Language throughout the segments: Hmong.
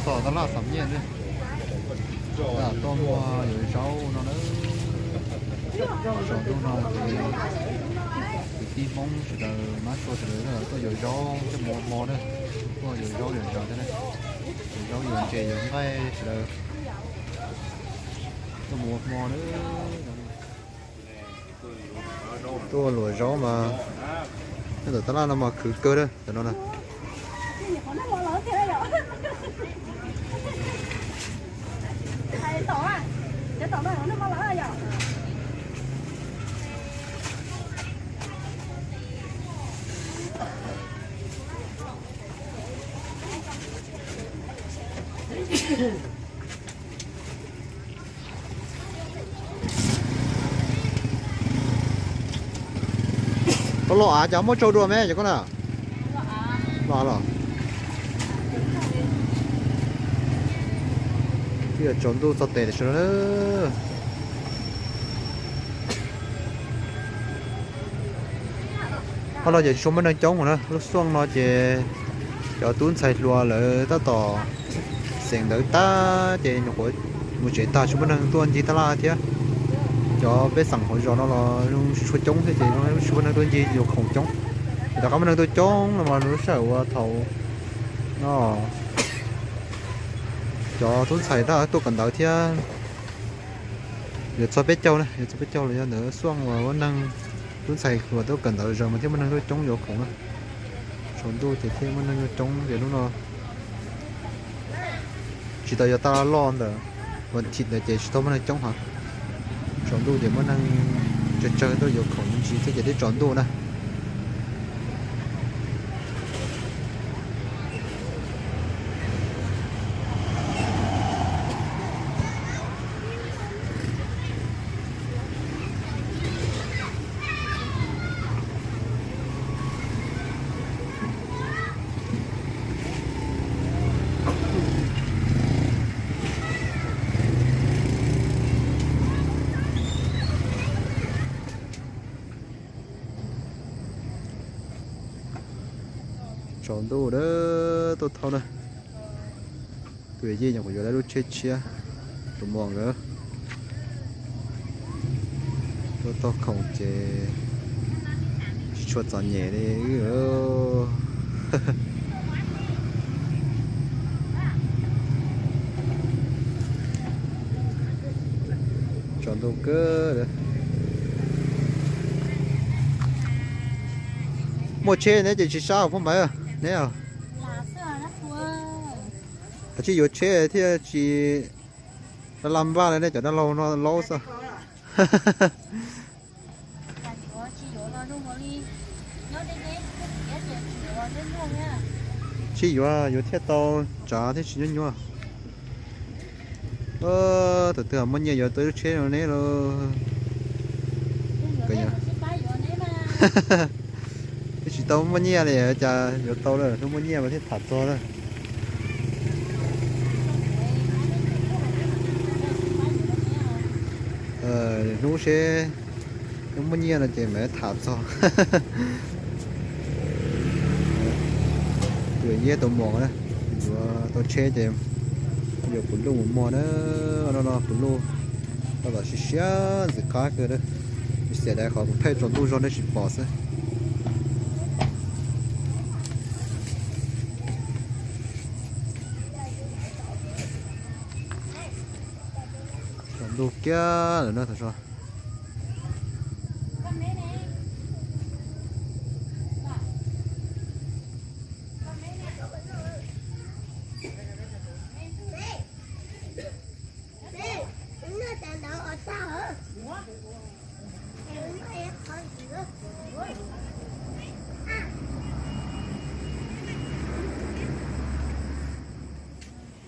Tom tab laj xam nyiaj ne, tuaj muag yuav zaub no na. Tsaus ntuj no ces kwv tij Hmoob sawv daws, mab sua sawv daws tuaj yuav zaub coj mus ua hmo na. Tuaj yuav zaub yuav zos thiab na, yuav zaub yuav ntses yuav nqaij sawv daws tuaj mus ua hmo na. Tuaj luam zaub mas nyob ntawm tab laj no mas khwv kawg na ntawm no na. Koj los av cas muab tsau dua me cov koj na. Los av los. Twb yuav tsaus ntuj txog tes tam sim no na. Qhov no ces tsis tshua muaj neeg coob na, lub xuaj no ces cov tub ntxhais hluas lawv tab tom xeem ntawv tag ces nyuam qhuav mus tsev tag, tsis muaj neeg tuaj ncig tab laj thiab. Cov pej xeem hauv zos no los tsis tshua coob thiab ces tsis muaj neeg tuaj ncig yuav khoom coob. Ces tom qab muaj neeg tuaj coob no mas lub sij hawm uas thaum no cov tub ntxhais tab tuaj kawm ntawv thiab. Yuav txog peb caug na, yuav txog peb caug los yog ntawd xuaj uas muaj neeg, tub ntxhais hluas tuaj kawm ntawv zaws mas thiaj muaj neeg tuaj coob yuav khoom na. Tsaus ntuj ces thiaj muaj neeg tuaj coob ces lub no tsis tau yuav tab laj loj ntawm vas thiv ntawd ces tsis tau muaj neeg coob heev. Tsaus ntuj ces muaj neeg tsawg tsawg tuaj yuav khoom me ntsis thiab ces twb tsaus ntuj na. Tsaus ntuj na, tuaj thauj na. Tus yawm yij nyuam qhuav yuav lawm lub tsheb tshiab, tus muam nkawd tuaj taug khoom ces tsis tshua txom nyem li wb. Tsaus ntuj kawg. Muaj tsheb neb ces tsis sab phooj ywg neb. Kav tsij yuav tsheb thiaj tsis la npaj li nej cov dab laug no laub xwb. Tsis yuav, yuav thiaj tau tsav thiab tsis nyuaj nyuaj. Tus twg muaj nyiaj yuav tau lub tsheb no neb los. Twb tsis tau muaj nyiaj li cas yuav tau lawm, hnub muaj nyiaj mas thiaj tham txog na. Hnub seb hnub muaj nyiaj no ces mam tham txog. Tus yawm yij tus muam na, yuav tau tsheb ces yuav puv luj mus muag na. No no puv luj, tab tom siab siab ntxim qab kawg na. Xiam dai qhov kuv thaij tsaus ntuj zog nej tsis pom xwb. Tsaus ntuj kiag lawm na thaum no.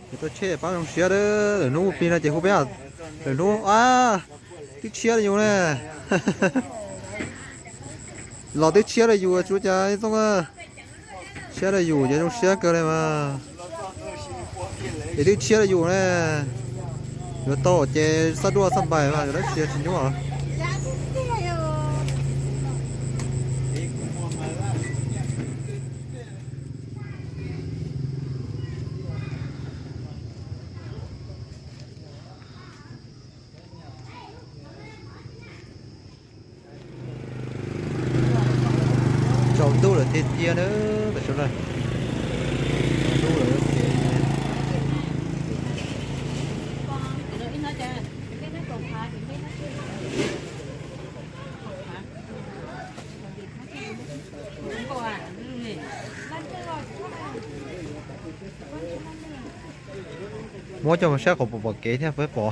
Ces tau tsheb pab zoo siab, lwm hnub ua plig no ces hu peb, lwm hnub a, twb tshiab li yus ne. Los twb tshiab li yus tsuav cas Txooj, tshiab li yus ces zoo siab kawg li mas. Es twb tshiab li yus ne, yuav tau ces xab duaj xab npais mas yuav dab tsi tsis nyuaj. Thiab na, tam sim no hnub lawm ces muab coj mus saib qhov pom pom kev thiab peb pom.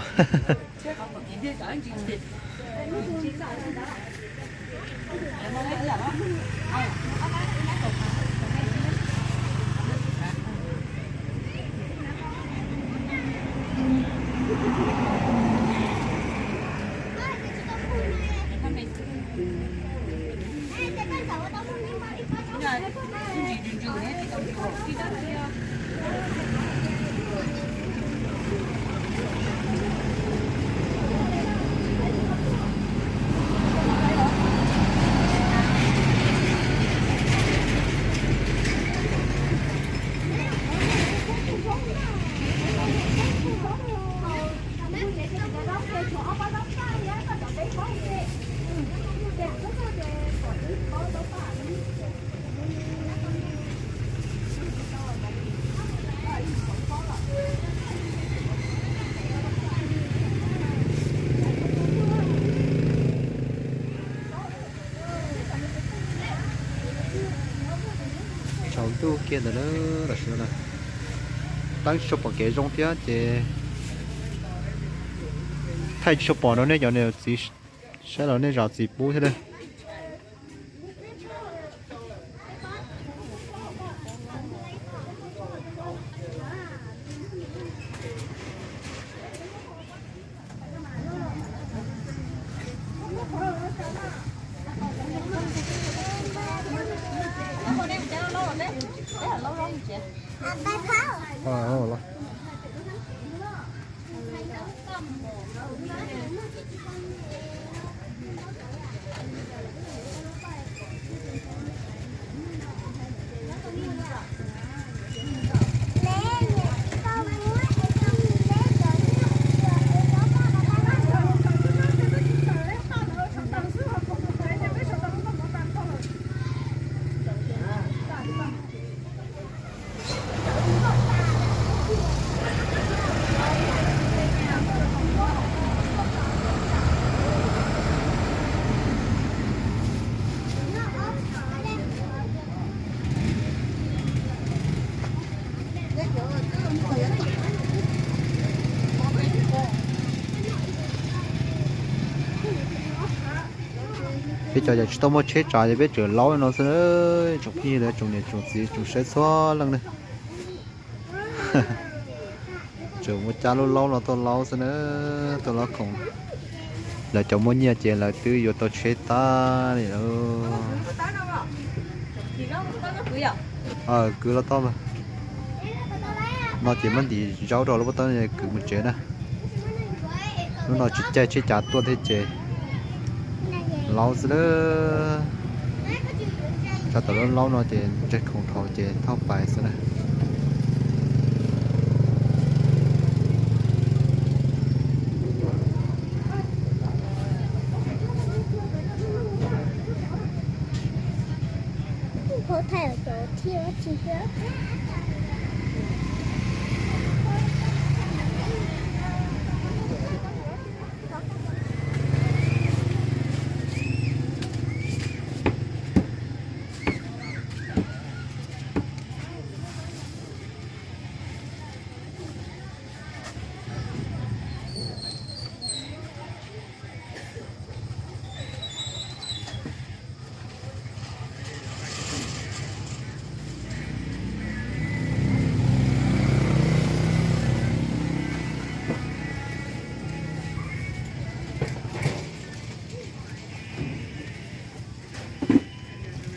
Tsaus ntuj kiag ntawm na, tam sim no na, teeb tsis tshua pom kev zoo thiab ces thaij tsis tshua pom rau nej cov niam txiv saib los nej zam txim pub thiab na. Peb cov yog tsis tau muaj tsheb tsav ces peb tseem laub no xwb, tsoom phooj ywg, tsoom niam tsoom txiv tsoom saib txhua leej na. Tseem muaj cab lub laub no tuaj laub xwb na, tuaj laub khoom. Lawv cov muaj nyiaj ces lawv twb yuav tau tsheb tag li lawm. Kwv los tau mas. No ces muab ntim zaub rau lub pob tawb kwv mus tsev na. Hnub no tsis caij tsheb cav tuaj thiab ces laub xwb lawm. Tshaj tawm lub laub no ces ntsaig khoom dhau ces thauj pais xwb na.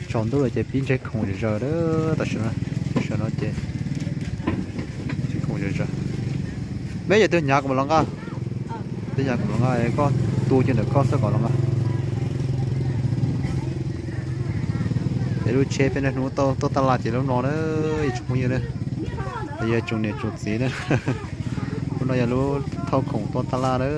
Tsaus ntuj lawm ces pib ntsaig khoom zom zaws, tam sim no, tam sim no ces ntsaig khoom zom zaws. Meb yog twg hnyav kuv mam los nqa, twg hnyav kuv mam los nqa, koj tu cia ntawm koj xwb kom los nqa. Es lub tsheb peb niaj hnub tuaj taj laj ces lub no na, tsoom phooj ywg na, yog tsoom niam tsoom txiv na. Lub no yog lub thauj khoom tuaj taj laj na.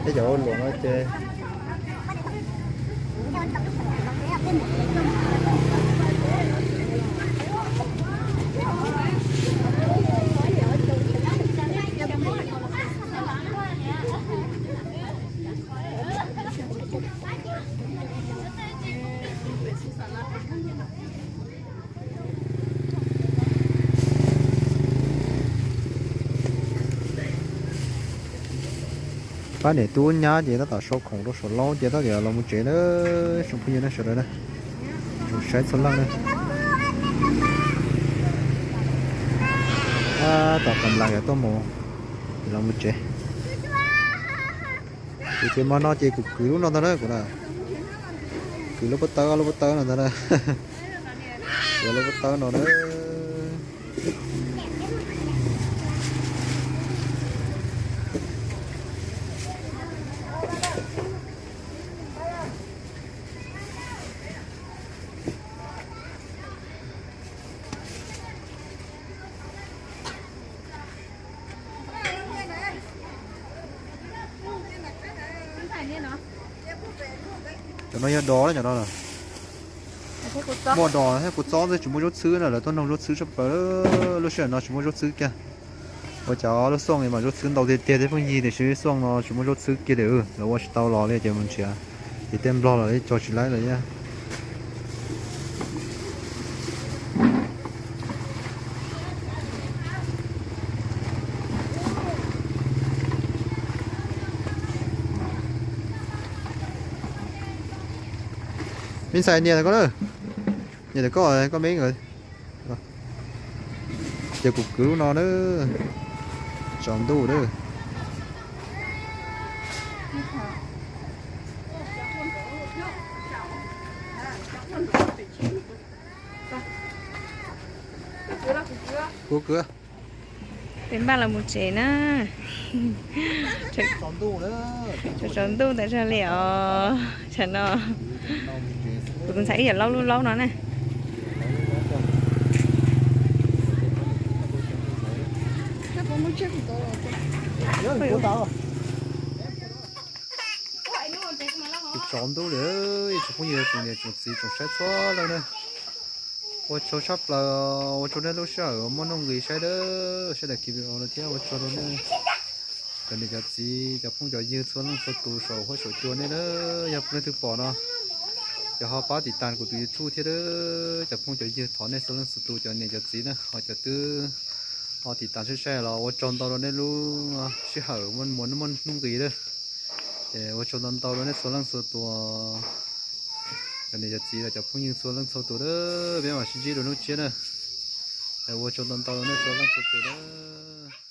Tej cov ua luam no ces pab niam tub nyab ces tab tom sau khoom rau saum laub ces tab tom los mus tsev na. Tsoom phooj ywg na sawv daws na, tsoom saib txhua leej na. Tab tom tas nplas yuav tuaj mus, los mus tsev. Ces ces hmo no ces kuv kwv lub no ntag na kuv na. Kwv lub pob tawb, lub pob tawb no ntag na. Kwv lub pob tawb no na. Cov no yog dos na, cov no na. Muaj dos thiab kua txob xwb, tsis muaj zaub txhwb na, lawv tuaj noog zaub txhwb tshaj plaws. Lub sij hawm no tsis muaj zaub txhwb kiag. Ua cas lub xooj mas zaub txhwb ntau tiag tiag thiab phooj ywg, tiam sis lub xooj no tsis muaj zaub txhwb kiag li, lawv ua tsis tau los li ces mus nrhiav ces tej nplog los li cog tsis laib lawm thiab. Me ntxhais, niam koj na, niam koj, koj me ntxhais. Ces kuv kwv lub no na, tsaus ntuj na. Kuv kwv. Peb npaj los mus tsev na. Tsaus ntuj tas zog li os. Tsam no kuv tus ntxhais ib yam laub lub laub no na. Tsaus ntuj li, tsoom phooj ywg, tsoom niam tsoom txiv tsoom saib txhua leej na. Ua tsaug tshaj plaws, ua tsaug nej lub sij hawm muaj nuj nqis saib dawb, saib daim video no thiab ua tsaug rau nej cov niam cov txiv cov phooj cov ywg txhua leej txhua tus saum huab saum cua nej na. Yog leej twg pom no ces ho pab tiv tas kuv tus YouTube thiab dawb. Cov phooj cov ywg thov nej txhua leej txhua tus cov niam cov txiv na ho cov twb ho tiv tas saib saib los ua tsaug ntau rau nej lub sij hawm muaj muaj nuj nqis dawb. Ces ua tsaug ntau ntau rau nej txhua leej txhua tus, cov niam cov txiv los cov phooj ywg txhua leej txhua tus dawb. Peb mam sib ntsib dua lub tshiab na. Ua tsaug ntau ntau rau nej txhua leej txhua tus dawb.